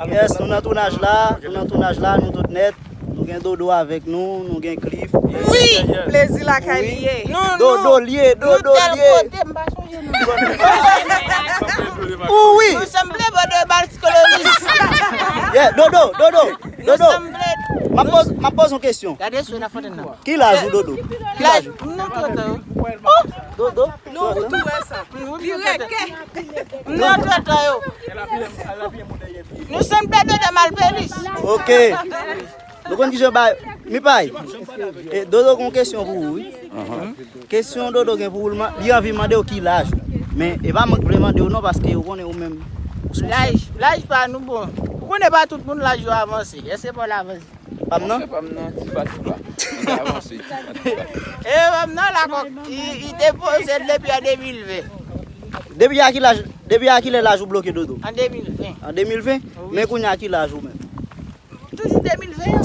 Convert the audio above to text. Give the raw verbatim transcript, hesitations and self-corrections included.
Yes, nou nan tounaj la, nou nan tounaj la, nou tout nèt. Nou gen Dodo avèk nou, nou gen Cliff. Wi! Plezi lakay li ye. Dodo li ye, Dodo li ye. Ou wi. Nou sanble bò de bal psikoloji. Yeah, Dodo, Dodo, Dodo. M ap poze yon kesyon. Gade sou nan fontenn nan. Ki laj ou, Dodo? Ki laj ou? M nan trant an. Dodo? Nou tou wè sa. M nan trant an yo. Nou sanble de de malpelis. Ok. Nou konn kijan bay. Mipay. E Dodo gen yon kesyon pou ou, wi. Kesyon Dodo gen pou ou, li anvi mande w ki laj ou. Men e pa mwen k vle mande w non, paske ou konnen ou menm. Laj, laj pa nou bon. Ou konnen pa tout moun laj yo avanse. Èske pa l avanse? Pa m nan? Pa m nan, ti pa, ti pa. Avanse, ti pa, ti pa. E pa m nan la kòk, li te poze l depi an de mil ven. Depi a ki laj, depi a ki lè laj ou bloke, Dodo? An de mil ven. An de mil ven? Men kounye a ki laj ou menm? Toujou de mil ven.